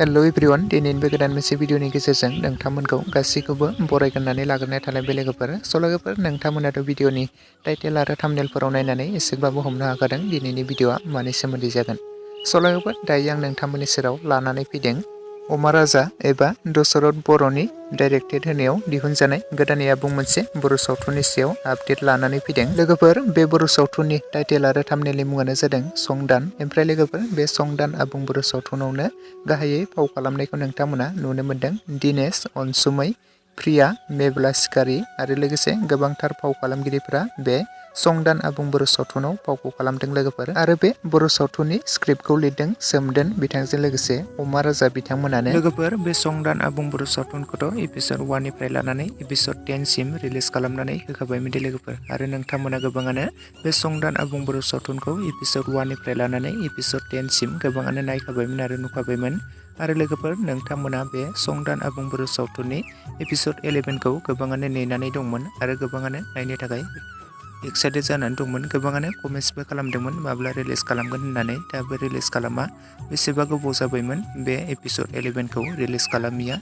Hello everyone दिनैनि गोदान मोनसे भिडिअनि गेजेरजों नोंथांमोनखौ गासैखौबो बरायग्रोनानै लाग्रोनाय थानाय लोगोफोर लोगोफोर नोंथांमोनाथ' भिडिअनि टाइटेल आरो थाम्बनेलफोराव नायनानै एसेबाबो हमनो हाखादों दिनैनि भिडिअआ मानि सोमोन्दै जागोन। लोगोफोर दायो आं नोंथांमोननि सेराव लानानै फैदों अमा राजा एबा दशरथ बर'नि डाइरेक्टेड होनायाव दिहुनजानाय गोदानै आबुं मोनसे बर' सावथुननि सायाव आपडेट लानानै फैदों। लोगोफोर बे बर' सावथुननि टाइटेल आरो थाम्बनेलनि मुङानो जादों संदान। ओमफ्राय लोगोफोर बे संदान आबुं बर' सावथुनावनो गाहायै फाव खालामनायखौ नोंथांमोना नुनो मोन्दों दिनेश अनसुमै, प्रिया मेबलासिकारि आरो लोगोसे गोबांथार फाव खालामगिरिफोरा बे संदान आबुं बर' सावथुनाव फावखौ खालामदों लोगोफोर। आरो बे बर' सावथुननि स्क्रिप्टखौ लिरदों सोमदोन बिथांजों लोगोसे अमा राजा बिथांमोनानो। लोगोफोर बे संदान आबुं बर' सावथुनखौथ' एपिसड 1 निफ्राय लानानै एपिसड 10 सिम रिलिज खालामनानै होखाबायमोन लोगोफोर। आरो नोंथांमोना गोबाङानो बे संदान आबुं बर' सावथुनखौ एपिसड 1 निफ्राय लानानै एपिसड 10 सिम गोबाङानो नायखाबायमोन आरो नुखाबायमोन। आरो लोगोफोर नोंथांमोना बे संदान आबुं बर' सावथुननि एपिसड 11 खौ गोबाङानो नेनानै दंमोन आरो गोबाङानो नायनो थाखाय एक्साइटेड जानानै दंमोन। गोबाङानो कमेन्ट्सबो खालामदोंमोन माब्ला रिलिज खालामगोन होननानै। दाबो रिलिज खालामा, बेसेबा गोबाव जाबायमोन बे एपिसड 11 खौ रिलिज खालामिया।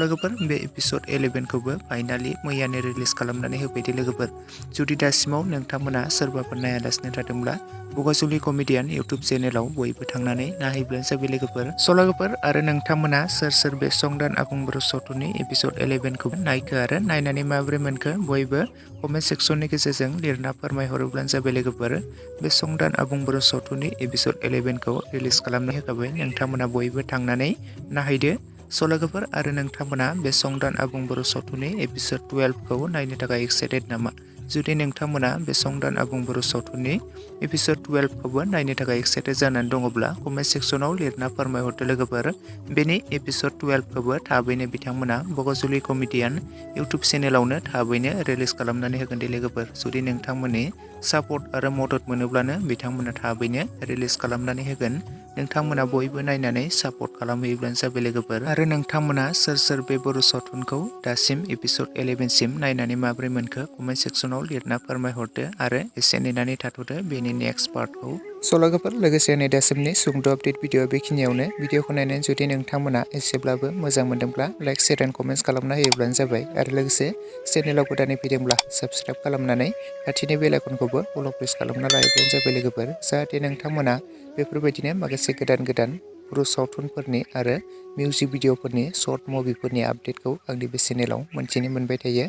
लोगोफोर बे एपिसड 11 खौबो फाइनालि मैयानो रिलिज खालामनानै होफैदो लोगोफोर। जुदि दासिमाव नोंथांमोना सोरबाफोर नायालासिनो थादोंब्ला बगाजुलि कमेडियान इउटुब चेनेलाव बयबो थांनानै नायहैब्लानो जाबाय लोगोफोर। लोगोफोर आरो नोंथांमोना सोर सोर बे संदान आबुं बर' सावथुननि एपिसड 11 खौ नायखो आरो नायनानै माबोरै मोनखो बयबो कमेन्ट सेक्सननि गेजेरजों लिरना फोरमायहरोब्लानो जाबाय लोगोफोर। बे संदान आबुं बर' सावथुननि एपिसड 11 खौ रिलिज खालामना होखाबाय, नोंथांमोना बयबो थांनानै नायहैदो। लोगोफोर आरो नोंथांमोना बे संदान आबुं बर' सावथुननि एपिसड 12 खौ नायनो थाखाय एक्साइटेड नामा? जुदि नोंथांमोना बे संदान आबुं बर' सावथुननि एपिसड 12 खौबो नायनो थाखाय एक्साइटेड जानानै दङब्ला कमेन्ट सेक्सनाव लिरना फोरमायहरदो लोगोफोर। बेनि एपिसड 12 खौबो थाबैनो बिथांमोना बगाजुलि कमेडियान इउटुब चेनेलावनो थाबैनो रिलिज खालामनानै होगोन दे लोगोफोर। जुदि नोंथांमोननि सापर्ट आरो मदद मोनोब्लानो बिथांमोना थाबैनो रिलिज खालामनानै होगोन। नोंथांमोना बयबो नायनानै सापर्ट खालामहैब्लानो जाबाय लोगोफोर। आरो नोंथांमोना सोर सोर बे बर' सावथुनखौ दासिम एपिसड 11 सिम नायनानै माबोरै मोनखो कमेन्ट सेक्सनाव लिरना फोरमायहरदो आरो एसे नेनानै थाथ'दो बेनि नेक्स्ट पार्टखौ। लोगोफोर लोगोसे नै दासिमनि सुंद' आपडेट भिडिअ बेखिनियावनो। भिडिअखौ नायनानै जुदि नोंथांमोना एसेब्लाबो मोजां मोनदोंब्ला लाइक शेयार एन्ड कमेन्ट्स खालामना होयोब्लानो जाबाय। आरो लोगोसे चेनेलाव गोदानै फैदोंब्ला साबस्क्राइब खालामनानै खाथिनि बेल आइकनखौबो अल प्रेस खालामना लायोब्लानो जाबाय लोगोफोर। जाहाथे नोंथांमोना बेफोरबायदिनो माखासे गोदान गोदान बर' सावथुनफोरनि आरो मिउजिक भिडिअफोरनि शर्ट मुभिफोरनि आपडेटखौ आंनि बे चेनेलाव मोनथिनो मोनबाय थायो।